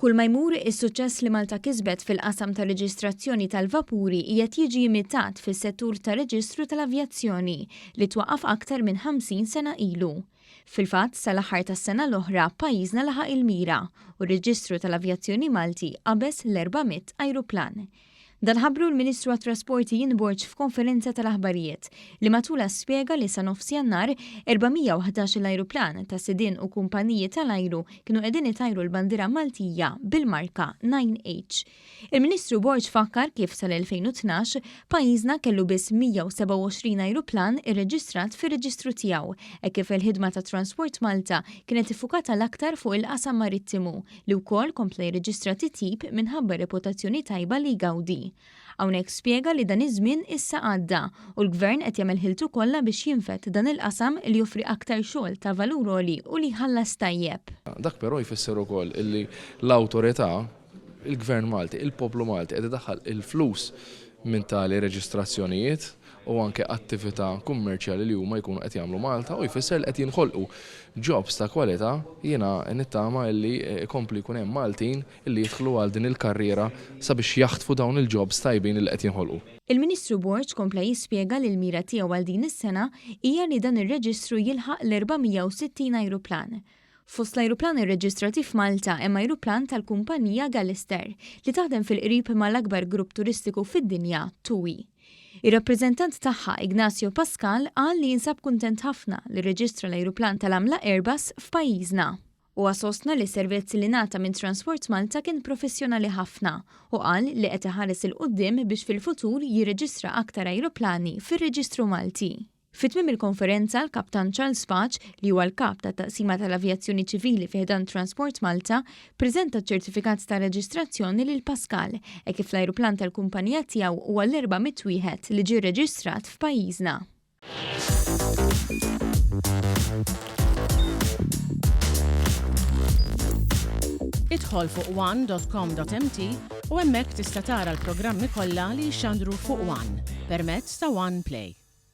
Kull ma jmur, is-suċċess li Malta kisbet fil-qasam tar-reġistrazzjoni tal-vapuri qiegħed jiġi imitat fis-settur tar-reġistru tal-avjazzjoni li twaqqaf aktar minn 50 sena ilu. Fil-fatt, sal-aħħar tas-sena l-oħra pajjiżna laħaq il-mira u r-reġistru tal-avjazzjoni Malti qabeż l-400 ajruplan. Dan ħabbru l-Ministru għat-Trasport Ian Borg f'konferenza tal-aħbarijiet li matulha spjega li sa nofs Jannar, 411-il ajruplan ta' sidien u kumpaniji tal-ajru kienu qegħdin itajru l-bandiera Maltija bil-marka 9H. Il-Ministru Borg fakkar kif sal-2012, pajjiżna kellu biss 127 ajruplan irreġistrat fir-reġistru tiegħu hekk kif il-ħidma ta' Transport Malta kienet iffukata l-aktar fuq il-qasam marittimu li wkoll kompla jirreġistra titjib minħabba r-reputazzjoni tajba li jgawdi. Hawnhekk spjega li dan iż-żmien issa għadda u l-Gvern qed jagħmel ħiltu kollha biex jinfed dan il-qasam li joffri aktar xogħol ta' valur għoli u li jħallas tajjeb. Dak però jfisser ukoll illi l-awtorità, il-Gvern Malti, il-poplu Malti qed idaħħal il-flus minn tali reġistrazzjonijiet u anke attività kummerċjali li huma jkunu qed jagħmlu Malta u jfisser li qed jinħolqu jobs ta' kwalità, jiena nittama illi jkompli jkun hemm Maltin illi jidħlu għal din il-karriera sabiex jaħtfu dawn il-jobs tajbin illi qed jinħolqu. Il-Ministru Borg kompla jispjega li l-mira tiegħu għal din is-sena hija li dan ir-reġistru jilħaq l-460 ajruplan. Fost l-ajruplani rreġistrati f'Malta hemm ajruplan tal-kumpanija Gallister li taħdem fil-qrib mal-akbar grupp turistiku fid-dinja, TUI. Ir-rappreżentant tagħha, Ignacio Pascal, qal li jinsab kuntent ħafna li rreġistra l-ajruplan tal-għamla Airbus f'pajjiżna. Huwa sostna li s-servizz li ngħata minn Transport Malta kien professjonali ħafna u qal li qed iħares 'il quddiem biex fil-futur jirreġistra aktar ajruplani fir-reġistru Malti. Fi tmiem il-konferenza, l-Kaptan Charles Pace, li huwa l-Kap tat-Taqsima tal-Avjazzjoni Ċivili fi ħdan Transport Malta, ppreżenta ċ-ċertifikat ta' reġistrazzjoni lil Pascal, hekk kif l-ajruplan tal-kumpanija tiegħu huwa l-400 wieħed li ġie rreġistrat f'pajjiżna. Idħol fuq one.com.mt u hemmhekk tista' tara l-programmi kollha li jixxandru fuq One permezz ta' One Play.